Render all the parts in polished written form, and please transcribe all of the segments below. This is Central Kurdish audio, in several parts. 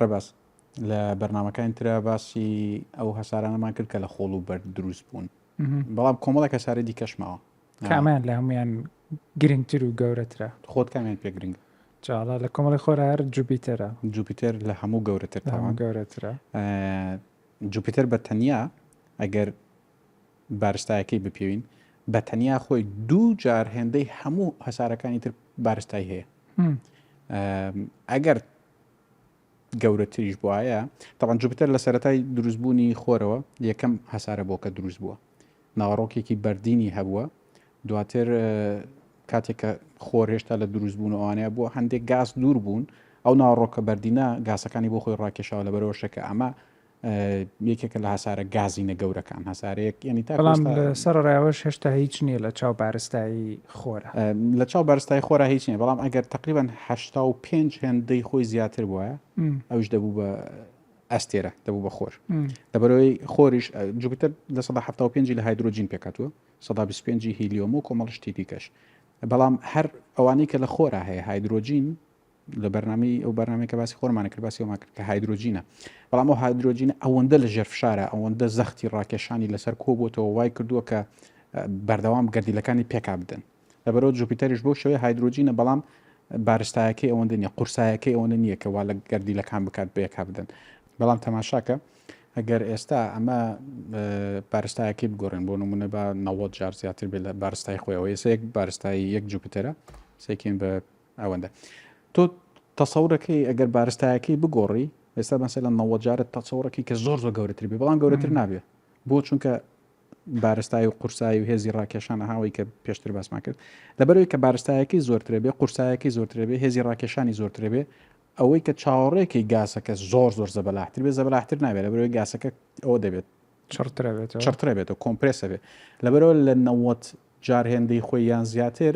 ڕێباز، لە بەرنامەکانی ترا باسی ئەو هەسارانەمان کرد کە لە خۆڵ و بەرد دروست بوون، بەڵام کۆمەڵێک هەسارەی دیکەش ماوە. کامیان لە هەمویان گرنگتر و گەورەترە؟ خۆت کامیان پێ گرنگ؟ جاڵا لە کۆمەڵی خۆرا هەر جوپیتەرە. جوپیتەر لە هەموو گەورەتر تاوان. گەورەترە. جوپیتەر بە تەنیا ئەگەر بارستایەکەی بپێوین بە تەنیا خۆی دوو جار هێندەی هەموو هەسارەکانی تر بارستای هەیە. ئەگەر گەورەتریش بوایە تەبعەن جوپیتەر لە سەرەتای دروستبوونی خۆرەوە یەکەم هەسارە بووە کە دروست بووە ناوەڕۆکێکی بەردینی هەبووە دواتر کاتێک کە خۆر هێشتا لە دروست بوون ئەوانەیە بووە هەندێک گاز دوور بوون ئەو ناوەڕۆکە بەردینە گاسەکانی بۆ خۆی ڕاکێشاوە لەبەرەوەشە کە ئەمە یەکێکە لە هەسارە گازینە گەورەکان، هەسارەیەک یانی تاکو بەڵام ئێستا لە سەرەڕای ئەوەش هێشتا هیچ نییە لە چاو بارستایی خۆرا. لە چاو بارستایی خۆرا هیچ نییە، بەڵام ئەگەر تەقریبەن 85 هێندەی خۆی زیاتر بوایە ئەویش دەبوو بە ئەستێرە، دەبوو بە خۆر. لەبەرئەوەی خۆریش جوپیتەر 75% لە هایدرۆجین پێکهاتووە، 25% هیلیۆم و کۆمەڵ شتی دیکەش. بەڵام هەر ئەوانەی کە لە خۆرا هەیە هایدرۆجین لە بەرنامەی ئەو بەرنامەی کە باسی خۆرمانە کرد باسی ئەومان کرد کە هایدرۆجینە بەڵام ئەو هایدرۆجینە ئەوەندە لە ژێر فشارە ئەوەندە زەختی ڕاکێشانی لەسەر کۆبووەوە وای کردووە کە بەردەوام گەردیلەکانی پێکا بدەن لەبەرەوە جوپیتەریش بەو شێوەیە هایدرۆجینە بەڵام بارستایەکەی ئەوەندە نییە قورسایەکەی ئەوەندە نییە کە وا لە گەردیلەکان بکات بەیەکا بدەن بەڵام تەماشاکە ئەگەر ئێستا ئەمە بارستایەکەی بگۆڕین بۆ نمونە بە 90 جار زیاتر بێت لە بارستای خۆیەوە ئێستا یەک بارستایی یەک جوپیتەرە سێکین بە ئەوەندە تۆ تەسەورەکەی ئەگەر بارستایەکەی بگۆڕی ئێستا مەسەلەن 90 جارت تەسەورەکەی کە زۆر زۆر گەورەتر بێ بەڵام گەورەتر نابێ بۆ چونکە بارستایی و قورسایی و هێزی ڕاکێشان هاوەی کە پێشتر باسمان کرد لەبەرەوەی کە بارستایەکەی زۆرترە بێ قورسایەکەی زۆرترە بێ هێزی ڕاکێشانی زۆرترە بێ ئەوەی کە چاوەڕێکی گاسەکە زۆر زۆر زەبەلاحتر بێ زەبەلاحتر نابێت لەبەرەوەی گاسەکە ئەوە دەبێت چڕترە بێتەوە چڕترە بێتەوە compress ە بێ لەبەرەوە لە 90 جار هێندەی خۆی یان زیاتر،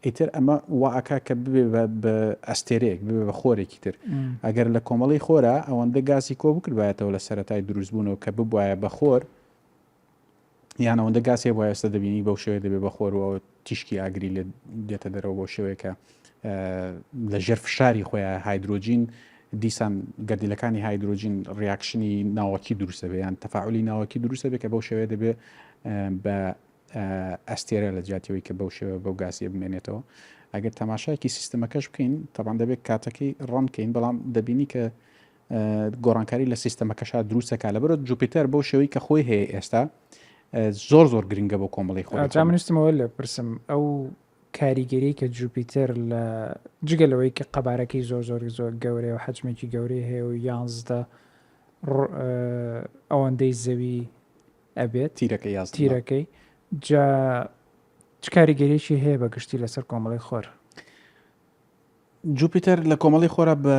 ئیتر ئەمە وا ئەکا کە ببێ بە ئەستێرەیەک، ببێ بە خۆرێکی تر. ئەگەر لە کۆمەڵەی خۆرا ئەوەندە گازی کۆ بکردبایەتەوە لە سەرەتای دروستبوونەوە کە ببوایە بە خۆر، یان ئەوەندە گاز هەبوایە ئێستا دەبینی بەو شێوەیە دەبێ بە خۆر و ئەوە تیشکی ئاگری لێ دێتە دەرەوە بەو شێوەیە کە لە ژێر فشاری خۆیان هایدرۆجین دیسان گەردیلەکانی هایدرۆجین reaction ی ناوەکی دروستە بێ یان تەفاعلی ناوەکی دروستە بێ کە بەو شێوەیە دەبێ بە ئەستێرە لە جیاتی ئەوەی کە بەو شێوە بەو گازیە بمێنێتەوە ئەگەر تەماشایەکی سیستەمەکەش بکەین تەبان دەبێت کاتەکەی run کەین بەڵام دەبینی کە گۆڕانکاری لە سیستەمەکەشا دروستەکە لەبەرە جوپیتەر بەو شێوەی کە خۆی هەیە ئێستا زۆر زۆر گرنگە بۆ کۆمەڵی خۆ جا من ویستمەوە لێ پرسم ئەو کاریگەری کە جوپیتەر لە جگە لەوەی کە قەبارەکەی زۆر زۆر زۆر گەورەیە و حەجمێکی گەورەی هەیە و یانزدە ئەوەندەی زەوی ئەبێت تیرەکەی 11 تیرەکەی جا چ کاریگەریی هەیە بە گشتی لەسەر کۆمەڵی خۆر؟ جوپیتەر لە کۆمەڵی خۆرا بە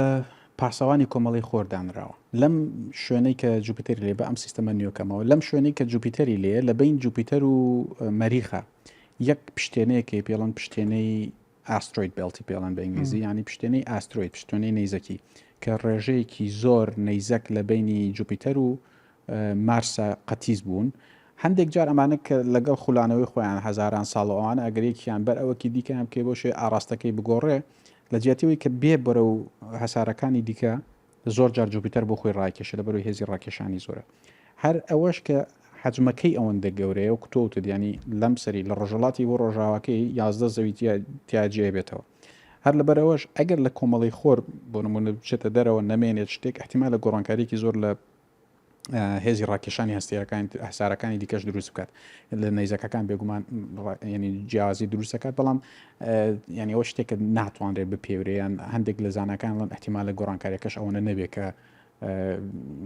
پاسەوانی کۆمەڵی خۆر دانراوە لەم شوێنەی کە جوپیتەری لێ بە ئەم سیستەمە نوێکەمەوە لەم شوێنەی کە جوپیتەری لێ لە بین جوپیتەر و مەریخە یەک پشتێنەیەکی پێڵەن پشتێنەی asteroid belt ی پێڵەن بە ئینگلیزی ینی پشتێنەی asteroid پشتێنەی نەیزەکی کە ڕێژەیەکی زۆر نەیزەک لە بینی جوپیتەر و مارسە قەتیس بوون. هەندێک جار ئەمانە کە لەگەڵ خولانەوەی خۆیان هەزاران ساڵ و ئەوانە ئەگەر یەکیان بەر ئەوەکی دیکەیان بکەی بۆ شێوەی ئاڕاستەکەی بگۆڕێ لە جیاتی ئەوەی کە بێ بەرەو هەسارەکانی دیکە زۆر جار جوپیتەر بۆ خۆی ڕاکێشێ لەبەرەوەی هێزی ڕاکێشانی زۆرە هەر ئەوەش کە حەجمەکەی ئەوەندە گەورەیە وەکو تۆ وتت یانی لەم سەری لە ڕۆژهەڵاتی بۆ ڕۆژاواکەی 11 زەوی تیا جێ بێتەوە هەر لەبەرئەوەش ئەگەر لە کۆمەڵەی خۆر بۆ نمونە بچێتە دەرەوە نەمێنێت شتێک احتیمالە گۆڕانکاریکی زۆر لە هێزی ڕاکێشانی هەستێرەکانی هەسارەکانی دیکەش دروست بکات لە نەیزەکەکان بێگومان ینی جیاوازی دروست دەکات بەڵام ینی ئەوە شتێکە ناتوانرێت بپێورێ یان هەندێک لە زاناکان ڵەن احتیمالە گۆڕانکاریەکەش ئەوەنە نەبێت کە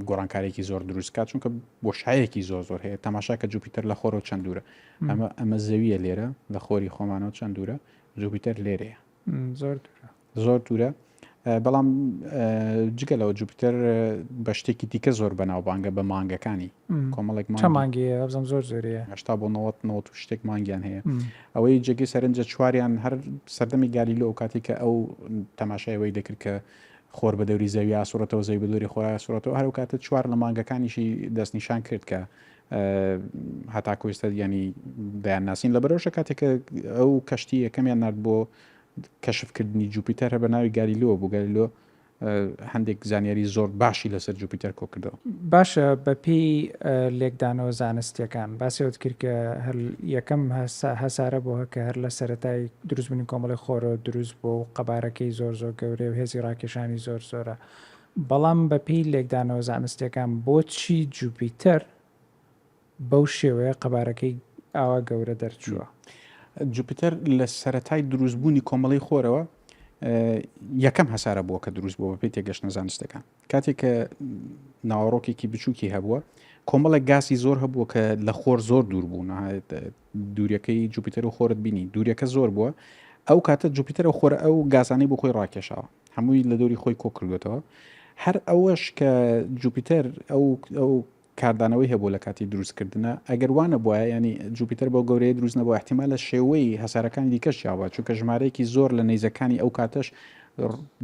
گۆڕانکارێکی زۆر دروست کات چونکە بۆشایەکی زۆر زۆر هەیە تەماشا کە جوپیتەر لە خۆرەوە چەند دوورە ئەمە ئەمە زەویە لێرە لە خۆری خۆمانەوە چەند دوورە جوپیتەر لێرەیە زۆر دوورە زۆر دوورە بەڵام جگە لەوە جوپیتەر بە شتێکی دیکە زۆر بەناوبانگە بە مانگەکانی کۆمەڵێک مانگی بزم زۆر زۆریە هشتا بۆ نەوەت نەوەت و شتێک مانگیان هەیە ئەوەی جێگەی سەرنجە چواریان هەر سەردەمی گالیلۆ ئەو کاتی کە ئەو تەماشای ئەوەی دەکرد کە خۆر بە دەوری زەوی ئاسوڕێتەوە زەوی بە دەوری خۆر ئاسوڕێتەوە هەر ئەو کاتە چوار لە مانگەکانیشی دەستنیشان کرد کە هەتاکو ئێستا ینی دەیان ناسین لە بەرەوشە کاتێک کە ئەو کەشتی یەکەمیان نرد بۆ کەشفکردنی جوپیتەر هەر بە ناوی گالیلۆ بوو گالیلۆ. هەندێک زانیاری زۆر باشی لەسەر جوپیتەر کۆکردەوە. باشە بەپێی لێکدانەوە زانستیەکان باسی ئەوەت کرد کە هەر یەکەم هەسارە بووه کە هەر لە سەرەتای دروستبوونی کۆمەڵی خۆرەوە دروست بووە و قەبارەکەی زۆر زۆر گەورەیە و هێزی ڕاکێشانی زۆر زۆرە بەڵام بەپێی لێکدانەوە زانستیەکان بۆچی جوپیتەر بەو شێوەیە قەبارەکەی ئاوا گەورە دەرچووە. جوپیتەر لە سەرەتای دروستبوونی کۆمەڵەی خۆرەوە یەکەم هەسارە بووە کە دروست بووە بەپێی تێگەشتنە زانستەکان. کاتێک کە ناوەڕۆکێکی بچووکی هەبووە کۆمەڵێک گاسی زۆر هەبووە کە لە خۆر زۆر دوور بوون دووریەکەی جوپیتەر و خۆرت بینی دووریەکە زۆر بووە ئەو کاتە جوپیتەر و خۆر ئەو گازانەی بۆ خۆی ڕاکێشاوە هەمووی لە دەوری خۆی کۆ کردوێتەوە هەر ئەوەش کە جوپیتەر ئەو ئەو کاردانەوەی هەبوو لە کاتی دروست کردنا ئەگەر وا نەبوایە یانی جوپیتەر بەو گەورەیە دروست نەبوو احتیمالە شێوەی هەسارەکانی دیکەش جیاوە چونکە ژمارەیەکی زۆر لە نەیزەکانی ئەو کاتەش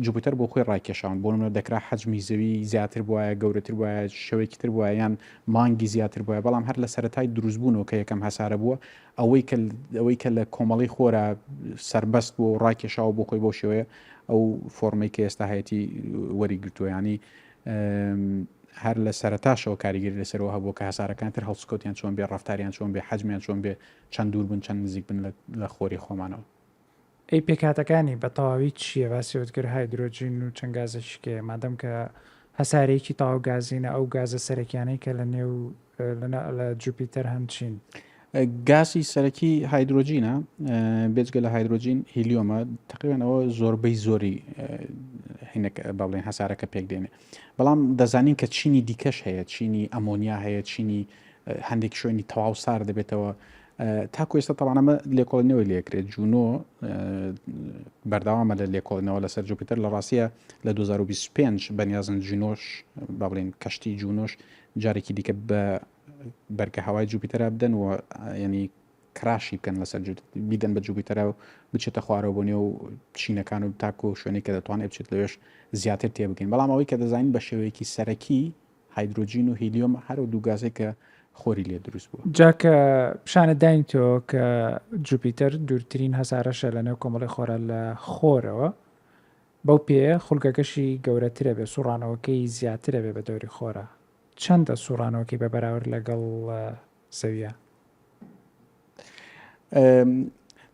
جوپیتەر بۆ خۆی ڕایکێشاون بۆ نمونە دەکرا حەجمی زەوی زیاتر بوایە گەورەتر بوایە شێوەیەکی تر بوایە یان مانگی زیاتر بوایە بەڵام هەر لە سەرەتای دروستبوونەوە کە یەکەم هەسارە بووە ئەوەی کە ئەوەی کە لە کۆمەڵی خۆرا سربەست بووە و ڕاکێشاوە بۆ خۆی بەو شێوەیە ئەو فۆرمەی کە ئێستا هەیەتی وەری گرتووە ینی هەر لە سەرەتاشەوە کاریگەری لەسەرەوە هەبووە کە هەسارەکان تر هەڵسوکەوتیان چۆن بێ، ڕەفتاریان چۆن بێ، حەجمیان چۆن بێ، چەند دوور بن، چەند نزیک بن لە خۆری خۆمانەوە. ئەی پێکهاتەکانی بە تەواوی چییە؟ باسی ئەوەت کرد هایدرۆجین و چەند گازێکی کەیە، مادەم کە هەسارەیەکی تەواو گازینە ئەو گازە سەرەکیانەی کە لە نێو لە جوپیتەر هەن چین؟ گازی سەرەکی هایدرۆجینە، بێجگە لە هایدرۆجین هیلیۆمە، تەقریبەن ئەوە زۆربەی زۆری هینەکە با بڵێین هەسارەکە پێک دێنێ. بەڵام دەزانین کە چینی دیکەش هەیە، چینی ئەمۆنیا هەیە، چینی هەندێک شوێنی تەواو سار دەبێتەوە. تاکو ئێستا تەبعەن ئەمە لێکۆڵینەوەی لێکرێت. جونۆ بەردەوامە لە لێکۆڵینەوە لەسەر جوپیتەر. لە ڕاستیە لە 2025 بەنیازن جونۆش با بڵێین کەشتی جونۆش جارێکی دیکە بە بەرگە هەوای جوپیتەرا بدەن و ینی crash ی بکەن لەسەر بیدەن بە جوپیتەرا و بچێتە خوارەوە بۆ نێو چینەکان و تاکو شوێنێک کە دەتوانێت بچێت لەوێش زیاتر تێبگەین بەڵام ئەوەی کە دەزانین بە شێوەیەکی سەرەکی هایدرۆجین و هیلیۆم هەر ئەو دوو گازەی کە خۆری لێ دروست بووە. جا کە پیشانت داین تۆ کە جوپیتەر دوورترین هەسارەشە لە نێو کۆمەڵەی خۆرا لە خۆرەوە بەو پێیە خولگەکەشی گەورەترە بێ سوڕانەوەکەی زیاترە بێ بە دەوری خۆرا چەندە سوڕانەوەکەی بە بەراورد لەگەڵ زەویە؟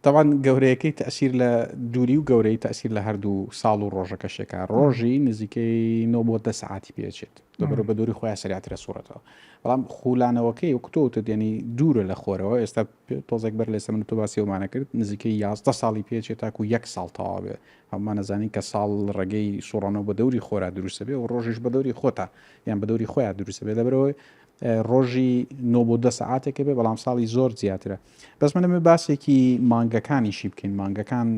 تاوان گەورەیەکەی تەسیر لە دووری و گەورەی تەسیر لە هەردوو ساڵ و ڕۆژەکە شێکا ڕۆژی نزیکەی 9 بۆ دە سعاتی پێچێت لەبەرە بە دووری خۆیان سەریاترە سوورەتەوە بەڵام خولانەوەکەی وەکو تۆ وتت یعنی دوورە لە خۆرەوە ئێستا تۆزێک بەر لە ئێستا من تۆ باسی ئەومانە کرد نزیکەی 11 ساڵی پێچێت تاکو یەک ساڵ تەواو بێ هەمومان ئەزانین کە ساڵ ڕێگەی سوڕانەوە بە دەوری خۆرا دروستە بێ و ڕۆژیش بە دەوری خۆتا یان بە دەوری خۆیان دروستە بێ لەبەرەوەی ڕۆژی 9 بۆ دە سەعاتێکە بێ بەڵام ساڵی زۆر زیاترە بەس منەمێ باسێکی مانگەکانیشی بکەین مانگەکان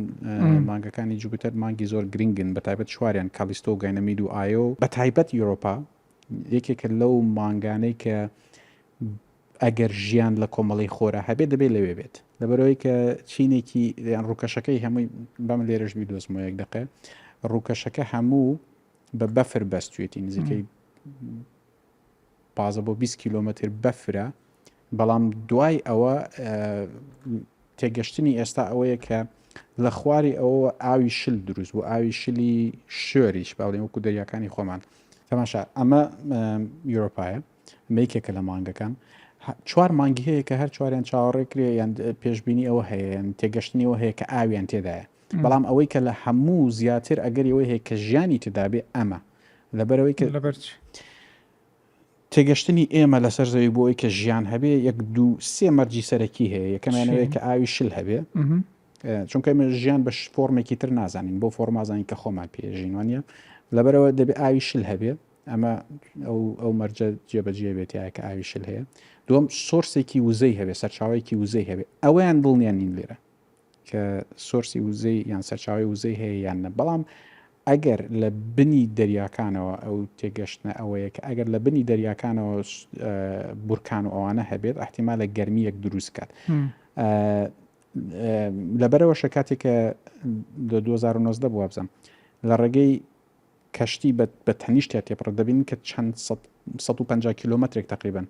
مانگەکانی جوپیتەر مانگی زۆر گرنگن بە تایبەت چواریان کالیستۆ و گاینەمید و ئایۆ بە تایبەت یۆرۆپا یەکێکە لەو مانگانەی کە ئەگەر ژیان لە کۆمەڵەی خۆرا هەبێت دەبێت لەوێ بێت لەبەرەوەی کە چینێکی یان ڕووکەشەکەی هەمووی بەم لێرەش بیدۆزمەوە یەک دقێ ڕووکەشەکە هەموو بە بەفر بەستوێتی نزیکەی پازە بۆ 20 کیلۆمەتر بەفرە بەڵام دوای ئەوە تێگەشتنی ئێستا ئەوەیە کە لە خواری ئەوە ئاوی شل دروست بوو ئاوی شلی شۆریش باڵێن وەکو دەریاکانی خۆمان تەماشا ئەمە یۆرۆپایە ئەمە یەکێکە لە مانگەکان چوار مانگی هەیە کە هەر چواریان چاوەڕێ کرێ یان پێشبینی ئەوە هەیە یان تێگەشتنی ئەوە هەیە کە ئاویان تێدایە بەڵام ئەوەی کە لە هەموو زیاتر ئەگەری ئەوەی هەیە کە ژیانی تێدابێ ئەمە لەبەرەوەی کە لەبەر چی؟ تێگەشتنی ئێمە لەسەر زەوی بۆ ئەوەی کە ژیان هەبێ یەک دوو سێ مەرجی سەرەکی هەیە یەکەمیان ئەوەیە کە ئاوی شل هەبێ چونکە ئێمە ژیان بە فۆرمێکی تر نازانین بۆ فۆرمازانین کە خۆمان پێژین وانە لەبەرەوە دەبێ ئاوی شل هەبێ ئەمە ئەو ئەو مەرجە جێبەجێ بێت تایە کە ئاوی شل هەیە دووەم source ێکی وزەی هەبێ سەرچاوەیەکی وزەی هەبێ ئەوەیان دڵنیان نین لێرە کە source ی وزەی یان سەرچاوی وزەی هەیە یان نە بەڵام ئەگەر لە بنی دەریاکانەوە ئەو تێگەشتنە ئەوەیە کە ئەگەر لە بنی دەریاکانەوە بورکان و ئەوانە هەبێت احتیمالە گەرمیەک دروست کات لەبەرەوەشە کاتێک کە لە 2019 بووە بزانم لە ڕێگەی کەشتی بە تەنیشتیا تێپەڕ دەبینن کە چەند 150 کیلۆمەترێک تقریبا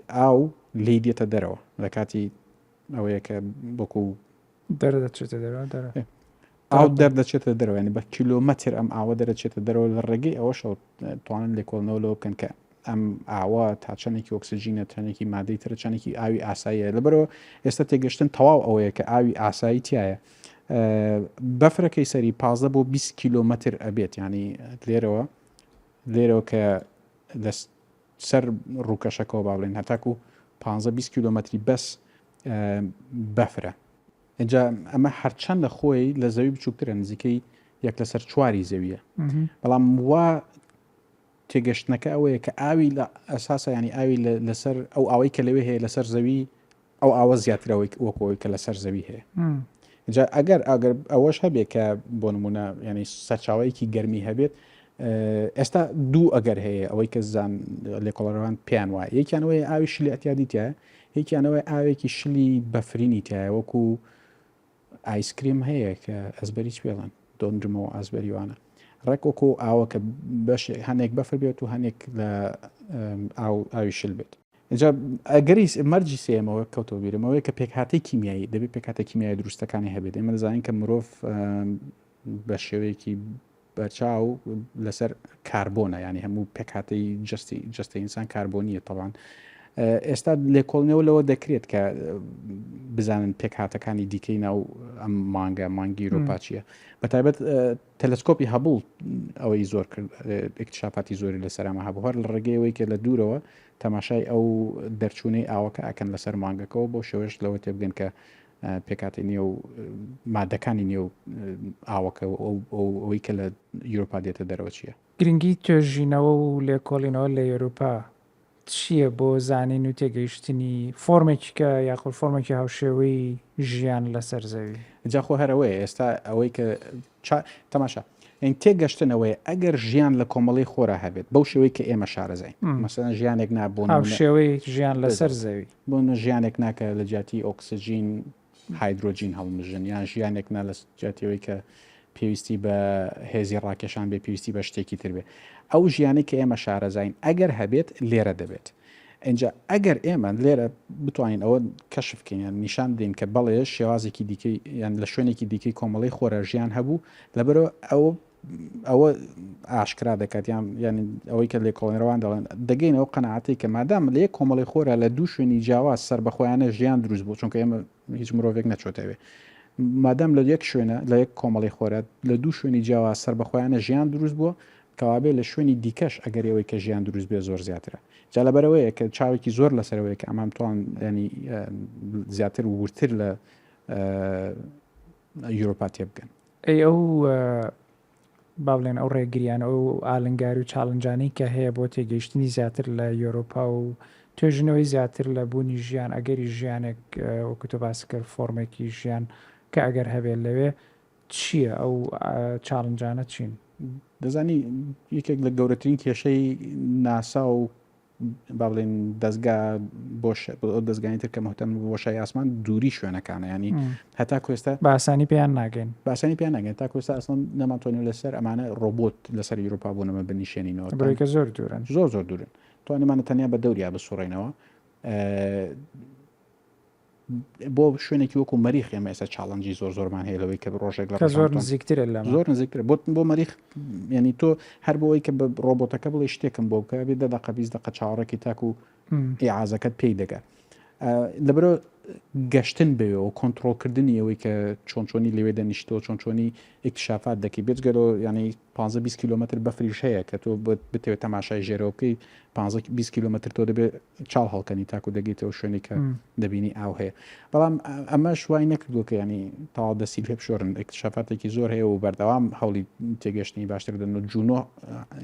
ئاو لێی دێتە دەرەوە لە کاتی ئەوەیە کە بۆکو دەرەدەچێتە دەرەوە دەرە. ئاو دەردەچێتە دەرەوە یانی بە کیلۆمەتر ئەم ئاوە دەرەچێتە دەرەوە لە ڕێگەی ئەوەشەوە توانن لێکۆڵنەوە لەوە بکەن کە ئەم ئاوە تا چەندێکی ئۆکسجینە چەندێکی مادەی ترە چەندێکی ئاوی ئاساییە لەبەرەوە ئێستا تێگەشتن تەواو ئەوەیە کە ئاوی ئاسایی تایە بەفرەکەی سەری 15 بۆ 20 کیلۆمەتر ئەبێت ینی لێرەوە لێرەوە کە لە سەر ڕووکەشەکەەوە با بڵێن هەتاکو 15 20 کیلۆمەتری بەس بەفرە ئینجا ئەمە هەرچەندە خۆی لە زەوی بچووکترە نزیکەی یەک لەسەر چواری زەویە بەڵام وا تێگەشتنەکە ئەوەیە کە ئاوی لە ئەساسە ینی ئاوی لەسەر ئەو ئاوەی کە لەوێ هەیە لەسەر زەوی ئەو ئاوە زیاترەوەی وەکەوەی کە لەسەر زەوی هەیە جا ئەگەر ئەگەر ئەوەش هەبێت کە بۆ نمونە ینی سەرچاوەیەکی گەرمی هەبێت ئێستا دوو ئەگەر هەیە ئەوەی کە زان لێکۆڵەرەوان پێیان وایە یەکیانەوەی ئاوی شلی ئەتیادی تایە یەکیان ئەوەیە ئاوێکی شلی بەفرینی تایە وەکو ئایسکریم هەیە کە ئەزبەری چ پێڵێن دۆندرمەوە ئازبەری وانە ڕێک وەکو ئاوە کە بەش هەنێک بەفر بێت و هەنێک لە ئاو ئاوی شل بێت اینجا ئەگەری مەرجی سێمەوە کەوتەوە بیرمەوەی کە پێکهاتەی کیمیایی دەبێت پێکهاتە کیمیایی دروستەکانی هەبێت ئێمە دەزانین کە مرۆڤ بە شێوەیەکی بەرچاو لەسەر کاربۆنە یانی هەموو پێکهاتەی جستی جستە ئینسان کاربۆنیە تەوان ئێستا لێکۆڵنەوە لەوە دەکرێت کە بزانن پێکهاتەکانی دیکەی ناو ئەم مانگە مانگی یۆرۆپا چییە بە تایبەت تەلەسکۆپی هەبڵ ئەوەی زۆر کرد اکتشافاتی زۆری لەسەر ئەمە هەبوو هەر لە ڕێگەیەوەی کە لە دوورەوە تەماشای ئەو دەرچوونەی ئاوەکە ئەکەن لەسەر مانگەکەەوە بۆ شێوەش لەوە تێبگەن کە پێکهاتەی نێو مادەکانی نێو ئاوەکە و ئەوەی کە لە یۆرۆپا دێتە دەرەوە چییە؟ گرنگی توێژینەوە و لێکۆڵینەوە لە یۆرۆپا چییە بۆ زانین و تێگەیشتنی فۆرمێکی کە یاخود فۆرمێکی هاوشێوەی ژیان لەسەر زەوی؟ جا خۆ هەر ئەوەیە ئێستا ئەوەی کە تەماشا یانی تێگەشتن ئەوەیە ئەگەر ژیان لە کۆمەڵەی خۆرا هەبێت بەو شێوەی کە ئێمە شارەزاین مەسەلەن ژیانێک نا بۆ هاوشێوەی ژیان لەسەر زەوی بۆ نمونە ژیانێک ناکە لە جیاتی ئۆکسجین هایدرۆجین هەڵمژن یان ژیانێک نا لە جیاتیەوەی کە پێویستی بە هێزی ڕاکێشان بێ پێویستی بە شتێکی تر بێ ئەو ژیانەی کە ئێمە شارەزاین ئەگەر هەبێت لێرە دەبێت ئینجا ئەگەر ئێمە لێرە بتوانین ئەوە کەشف بکەین یان نیشان بدەین کە بەڵێ شێوازێکی دیکەی یان لە شوێنێکی دیکەی کۆمەڵەی خۆرە ژیان هەبوو لەبەرەوە ئەوە ئەوە ئاشکرا دەکات یان یان ئەوەی کە لێکۆڵێنەرەوان دەڵێن دەگەینەوە قەناعەتێک کە مادام لە یەک کۆمەڵی خۆرە لە دوو شوێنی جیاواز سەربەخۆیانە ژیان دروست بوو چونکە ئێمە هیچ مرۆڤێک نەچۆتەوێ مادام لە یەک شوێنە لە یەک کۆمەڵی خۆرە لە دوو شوێنی جیاواز سەربەخۆیانە ژیان دروست بووە کەوابێ لە شوێنی دیکەش ئەگەری ئەوەی کە ژیان دروست بێ زۆر زیاترە. جا لەبەرئەوەیە کە چاوێکی زۆر لەسەرەوەیە کە ئەمان بتوان یانی زیاتر و وردتر لە یورۆپا تێبگەن. ئەی ئەو با بڵێن ئەو ڕێگریانە ئەو ئالنگاری و چاڵنجانەی کە هەیە بۆ تێگەیشتنی زیاتر لە یۆرۆپا و توێژینەوەی زیاتر لە بوونی ژیان ئەگەری ژیانێک وەکو تۆ باست کرد فۆرمێکی ژیان کە ئەگەر هەبێت لەوێ چییە ئەو چاڵنجانە چین؟ دەزانی یەکێک لە گەورەترین کێشەی ناسا و با بڵێن دەستگا بۆش دەستگانی تر کە مهتەم بۆشای ئاسمان دووری شوێنەکانە ینی هەتا کوێستا باسانی پێیان ناگەین باسانی پێیان ناگەن تا کوێستا ئەسڵن نەمانتوانیوە لەسەر ئەمانە ڕۆبۆت لەسەر یوروپا بۆ نمە بنیشێنینەوە بڕێکە زۆر دوورن زۆر زۆر دوورن توانیمانە تەنیا بە دەوریا بسوڕێنەوە بۆ شوێنێکی وەکو مەریخ ئێمە ئێستا challenge ی زۆر زۆرمان هەیە لەوەی کە ڕۆژێک لە زۆر نزیکترە لە زۆر نزیکترە بۆ بۆ مەریخ ینی تۆ هەر بۆ ئەوەی کە بە ڕۆبۆتەکە بڵێ شتێکم بۆ بکە بێ دە دقە 20 دقە چاوەڕێکی تاکو ئیعازەکەت پێی دەگات لەبەرەوە گەشتن بەوێەوە کۆنتترۆلکردنی ئەوەی کە چۆن چۆنی لەوێ دەنیشتەوە چۆن چۆنی اکتشافات دەکەی بێجگەلەوە ینی 15 20 کیلومتر بەفریش هەیە کە تۆ بتەوێت تەماشای ژێرەوە بکەی 15 20 کیلومتر تۆ دەبێت چاڵ هەڵکەنی تاکو دەگەیتەوە شوێنی کە دەبینی ئاو هەیە بەڵام ئەمەش وای نەکردووە کە ینی تەواو دەستی لێ بشۆرن اکتشافاتێکی زۆر هەیە و بەردەوام هەوڵی تێگەشتنی باشتر دەن و جونۆ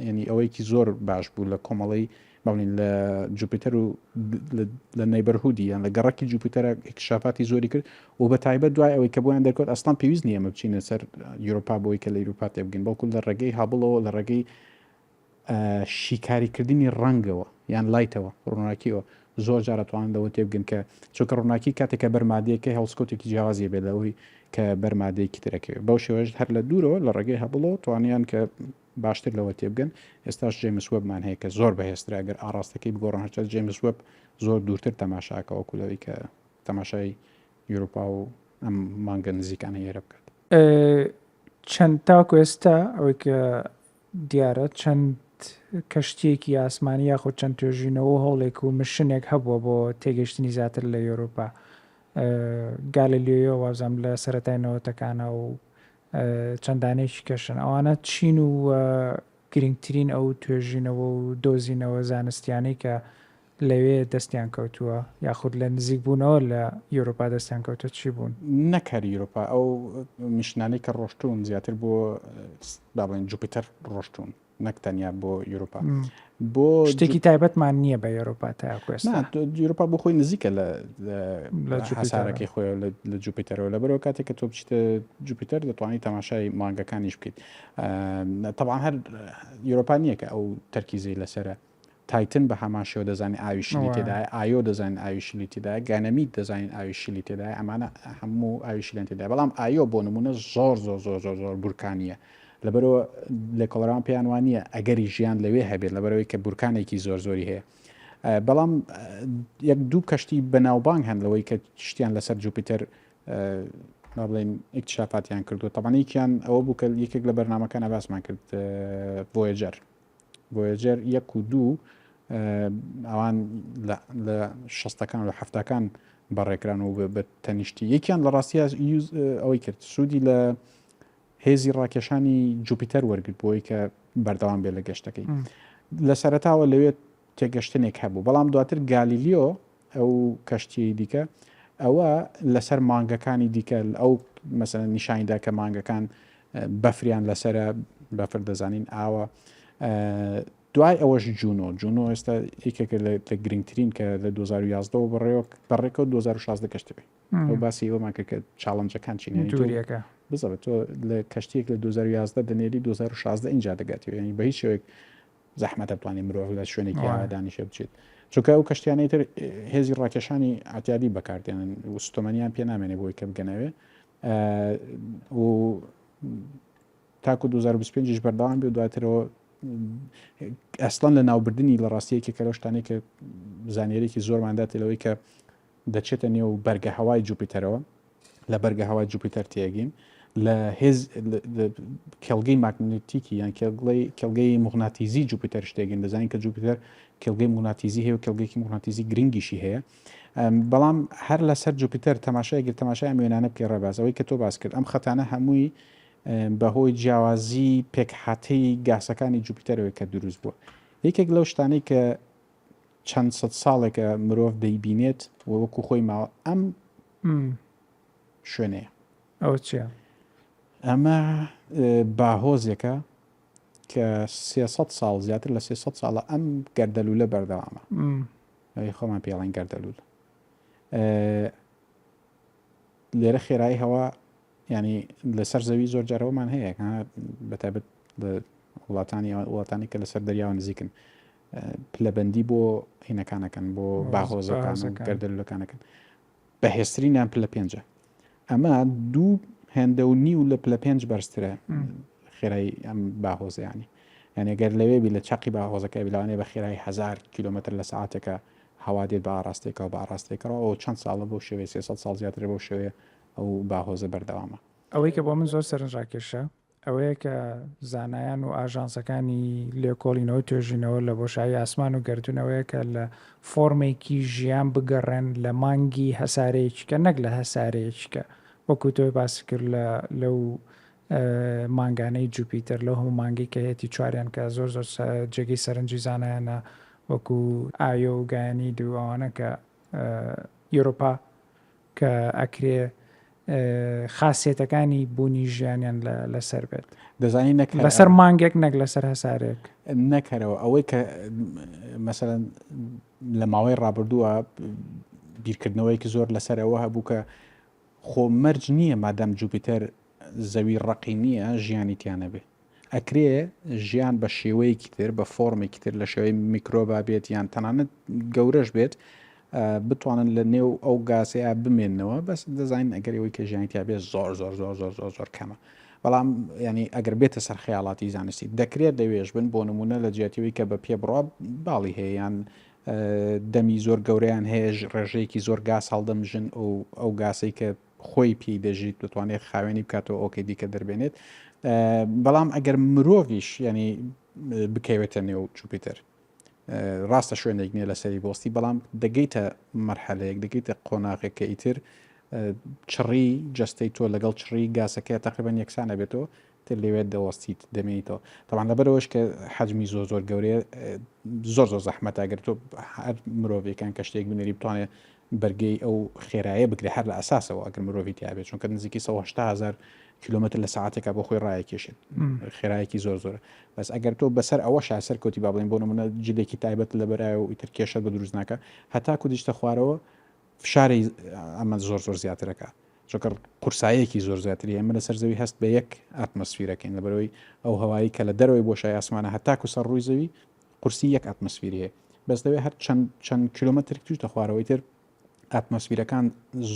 ینی ئەوەیەکی زۆر باش بوو لە کۆمەڵی بەڵین لە جوپیتەر و لە neighborhood ی یان لە گەڕەکی جوپیتەرە اکتشافاتی زۆری کرد و بە تایبەت دوای ئەوەی کە بۆیان دەرکەوت ئەسڵان پێویست نییە ئێمە بچینە سەر یۆرۆپا بۆی کە لە یوروپا تێبگەین بەڵکو لە ڕێگەی هابڵەوە لە ڕێگەی شیکاریکردنی ڕەنگەوە یان light ەوە ڕووناکیەوە زۆر جار ئەتوانن لەوە تێبگەن کە چونکە ڕووناکی کاتێک کە بەر مادەیەکە هەڵسکەوتێکی جیاوازی بێت لەوەی کە بەر مادەیەکی ترەکەوێت بەو شێوەیەش هەر لە دوورەوە لە ڕێگەی هەبڵەوە توانیان کە باشتر لەوە تێبگەن ئێستاش جەیمس وێبمان هەیە کە زۆر بەهێزترە ئەگەر ئاڕاستەکەی بگۆڕن هەرچەند جەیمس وێب زۆر دوورتر تەماشاکە وەکو لەوەی کە تەماشای یوروپا و ئەم مانگە نزیکانە ئێرە بکات. چەند تاکو ئێستا ئەوەی کە دیارە چەند کەشتییەکی ئاسمانی یاخود چەند توێژینەوە و هەوڵێک و مشنێک هەبووە بۆ تێگەیشتنی زیاتر لە یۆرۆپا. گالیلیۆ وابزانم لە سەرەتای نەوەتەکانە و چەند دانەیەکی کەشن. ئەوانە چین و گرنگترین ئەو توێژینەوە و دۆزینەوە زانستیانەی کە لەوێ دەستیان کەوتووە یاخود لە نزیک بوونەوە لە یۆرۆپا دەستیان کەوتووە چی بوون؟ نەک هەر یۆرۆپا ئەو میشنانەی کە ڕۆشتوون زیاتر بۆ با بڵێین جوپیتەر ڕۆشتوون نەک تەنیا بۆ یۆرۆپا بۆ شتێکی تایبەتمان نییە بە یۆرۆپا تاکو ئێستا یۆرۆپا بۆ خۆی نزیکە لە هەسارەکەی خۆی لە جوپیتەرەوە لەبەرەوە کاتێک کە تۆ بچیتە جوپیتەر دەتوانانی تەماشای مانگەکانیش بکەیت تەبعەن هەر یۆرۆپا نییە کە ئەو تەرکیزەی لەسەرە تایتن بە هەمان شێوە دەزانین ئاوی شلی تێدایە، ئایۆ دەزانین ئاوی شلی تێدایە، گانەمید دەزانین ئاوی شلی تێدایە، ئەمانە هەموو ئاوی شلیان تێدایە، بەڵام ئایۆ بۆ نموونە زۆر زۆر زۆر زۆر زۆر بورکانییە، لەبەرئەوە لێکۆڵەران پێیان وا نییە ئەگەری ژیان لەوێ هەبێت، لەبەرئەوەی کە بورکانێکی زۆر زۆری هەیە. بەڵام یەک دوو کەشتی بەناوبانگ هەن لەوەی کە شتیان لەسەر جوپیتەر با بڵێین ئیکتشافاتیان کردووە. تەبعەن یەکیان ئەوە بوو کە یەکێک لە بەرنامەکانە باسمان کرد ڤۆیەجەر. ڤۆیەجەر یەک و دوو ئەوان لە شەستەکان و حەفتاکان بەڕێکران و بە تەنیشتی یەکیان لە ڕاستیا ئەوەی کرد سوودی لە هێزی ڕاکێشانی جوپیتەر وەرگرت بۆی کە بەردەوام بێت لە گەشتەکەی لە سەرەتاوە لەوێت تێگەشتنێک هەبوو بەڵام دواتر گالیلیۆ ئەو کەشتیەی دیکە ئەوە لەسەر مانگەکانی دیکە ئەو مەسەلەن نیشانی دا کە مانگەکان بەفریان لەسرە بەفر دەزانین ئاوە دوای ئەوەش جونۆ جونۆ ئێستا یەکێکە لە گرنگترین کە لە 2011ەوە بەڕێوە بەڕێکەوت 2016 گەشتبێ ئەو باسی ئەومان کرد کە challenge ەکان چین دووریەکە بزەبە تۆ لە کەشتیەک لە 2011 دەنێری 2016 اینجا دەگاتەوە ینی بە هیچ شێوەیەک زەحمەتە بتوانێت مرۆڤ لە شوێنێکی ئاوا دانیشێ بچێت چونکە ئەو کەشتیانەی تر هێزی ڕاکێشانی ئەعتیادی بەکاردێنن و سوتەمەنیان پێ نامێنێ بۆی کە بگەنەوێ و تاکو 2025 بەردەوام بێ دواترەوە ئەسڵەن لە ناوبردننی لە ڕاستیەکی کە لەو شتانەی کە زانیارێکی زۆرمان داتێ لەوەی کە دەچێتە نێو بەرگە هەوای جوپیتەرەوە لە بەرگە هەوای جوپیتەر تێگەین لە هێز کێڵگەی ماگنێتیکی یان کێڵگەی کێڵگەی موغناتیزی جوپیتەر شتێگەین دەزانین کە جوپیتەر کێڵگەی موغناتیزی هەیە و کێڵگەیەکی موغناتیزی گرنگیشی هەیە بەڵام هەر لەسەر جوپیتەر تەماشای گرت تەماشای ئەم وێنانە بکەی ڕێباز ئەوەی کە تۆ باس کرد ئەم خەتانە هەمووی بەهۆی جیاوازی پێکهاتەی گاسەکانی جوپیتەرەوە کە دروست بووە یەکێک لەو شتانەی کە چەند سەد ساڵێکە مرۆڤ دەیبینێت و وەکو خۆی ماوە ئەم شوێنەیە. ئەوە چییە؟ ئەمە باهۆزێکە کە 300 ساڵ زیاتر لە 300 ساڵە ئەم گەردەلوولە بەردەوامە. ئەوی خۆمان پێڵێن گەردەلوول. لێرە خێرایی هەوا ینی لەسەر زەوی زۆر جارەوەمان هەیە بەتایبەت لە وڵاتانی وڵاتانی کە لەسەر دەریاوە نزیکن پلەبەندی بۆ هینەکانەکەن بۆ باهۆزەکان و گەردەلوولەکانەکەن بەهێزترینیان پلە پێنجە ئەمە دوو هێندە و نیو لە پلە پێنج بەرزترە خێرای ئەم باهۆزیانی یعنی گەر لەوێ بی لە چەقی باهۆزەکە بلاوانێ بە خێرای هزار کیلومتر لە ساعتێکە هەوا دێت بە ئاراستێکەوە بە ئاراستێکەوە ئەو چەند ساڵە بەو شێوەیە 300 ساڵ زیاترە بەو شێوەیە ئەو باهۆزە بەردەوامە. ئەوەی کە بۆ من زۆر سەرنجڕاکێشە ئەوەیە کە زانایان و ئاژانسەکانی لێکۆڵینەوە و توێژینەوە لە بۆشایی ئاسمان و گەردوون ئەوەیە کە لە فۆرمێکی ژیان بگەڕێن لە مانگی هەسارەیەکی کە نەک لە هەسارەیەکی کە وەکو تۆ باست کرد لە لەو مانگانەی جوپیتەر لەو هەموو مانگەی کە هەیەتی چواریان کە زۆر زۆر جێگەی سەرنجی زانایانە وەکو ئایۆ و گایەنید و ئەوانە کە یۆرۆپا کە ئەکرێ خاسیەتەکانی بوونی ژیانیان لەسەر بێت. دەزانی نەک هەر لەسەر مانگێک نەک لەسەر هەسارێک. نەک هەرەوە ئەوەی کە مەسەلەن لە ماوەی ڕابردووە بیرکردنەوەیەکی زۆر لەسەر ئەوە هەبوو کە خۆ مەرج نییە مادام جوپیتەر زەوی ڕەقی نییە ژیانی تیا نەبێ. ئەکرێ ژیان بە شێوەیەکی تر بە فۆرمێکی تر لە شێوەی میکرۆبا بێت یان تەنانەت گەورەش بێت بتوانن لە نێو ئەو گازەیە بمێنەوە بەس دەزانین ئەگەر ئەوەی کە ژیانی تیا بێت زۆر زۆر زۆر زۆر زۆر زۆر کەمە بەڵام ینی ئەگەر بێتە سەر خەیاڵاتی زانستی دەکرێت لەوێش بن بۆ نمونە لە جیاتیەوەی کە بە پێ بڕا باڵی هەیە یان دەمی زۆر گەورەیان هەیە ڕێژەیەکی زۆر گاز هەڵدەمژن و ئەو گاسەی کە خۆی پێی دەژیت دەتوانێت خاوێنی بکاتەوە ئۆکەی دیکە دەربێنێت. بەڵام ئەگەر مرۆڤیش ینی بکەوێتە نێو جوپیتەر ڕاستە شوێنێک نییە لەسەری بۆستی بەڵام دەگەیتە مەرحەلەیەک دەگەیتە قۆناغێک کە ئیتر چڕی جەستەی تۆ لەگەڵ چڕی گاسەکەی تقریبان یەکسانە بێتەوە تر لەوێ دەوەستیت دەمێنیتەوە تەوان لەبەرەوەش کە حەجمی زۆر زۆر گەورەیە زۆر زۆر زەحمەتە گەر تۆ هەر مرۆڤێکان کە شتێک بنێری بتوانێت بەرگەی ئەو خێرایە بگرێت هەر لە ئەساسەوە ئەگەر مرۆڤی تیا بێت چونکە نزیکی 180 هزار کیلومتر لە ساعتێکا بۆ خۆی ڕایەکێشێت خێرایەکی زۆر زۆرە بەس ئەگەر تۆ بەسەر ئەوە شاسەر کەوتی با بڵێن بۆ نمونە جلێکی تایبەت لەبەرایە و ئیتر کێشەت بە دروست ناکە هەتاکو دیشتە خوارەوە فشاری ئەمە زۆر زۆر زیاترەکە چونکە قورساییەکی زۆر زیاتری ئێمە لەسەر زەوی هەست بە یەک ئەتمۆسفیرەکەین لەبەرەوەی ئەو هەوایی کە لە دەرەوەی بۆشای ئاسمانە هەتاکو سەر ڕووی زەوی قورسی یەک ئەتمۆسفیری هەیە بەس لەوێ هەر چەند چەند کیلۆمەترێک تویتە خوارەوەی تر ئەتمۆسفیرەکان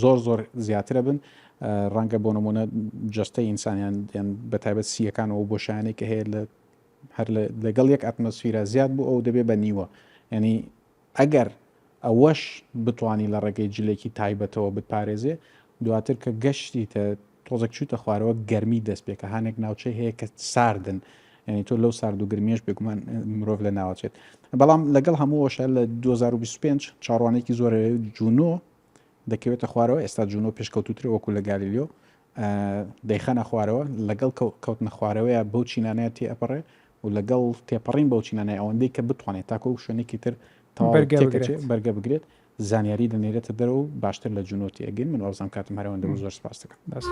زۆر زۆر زیاترە بن ڕەنگە بۆ نمونە جەستەی ئینسانیان یان بە تایبەت سیەکان و بۆشایانەی کە هەیە لە هەر لەگەڵ یەک ئەتمۆسفیرە زیاد بوو ئەو دەبێ بە نیوە ینی ئەگەر ئەوەش بتوانی لە ڕێگەی جلێکی تایبەتەوە بتپارێزێ، دواتر کە گەشتیتە تۆزێک چوویتە خوارەوە گەرمی دەست پێکە، هانێک ناوچەی هەیە کە ساردن، یعنی تۆ لەو سارد و گرمیەش بێگومان مرۆڤ لە ناوەچێت. بەڵام لەگەڵ هەموو ئەوەشا لە 2025 چاوەڕوانێکی زۆر هەیە جونۆ دەکەوێتە خوارەوە، ئێستا جونۆ پێشکەوتووترە وەکو لە گالیلیۆ دەیخەنە خوارەوە، لەگەڵ کەوتنە خوارەوەیە بەو چینانەیە تێئەپەڕێ و لەگەڵ تێپەڕین بەو چینانەی ئەوەندەی کە بتوانێت تاکو ئەو شوێنێکی تر تەواو بەرگە تێکەچێ بگرێت. بەرگە بگرێت زانیاری دەنێرێتە دەرەوە و باشتر لە جونۆ تێئەگەین من وابزانم کاتم هەر ئەوەندە بوو زۆر سپاست دەکەم. دەست.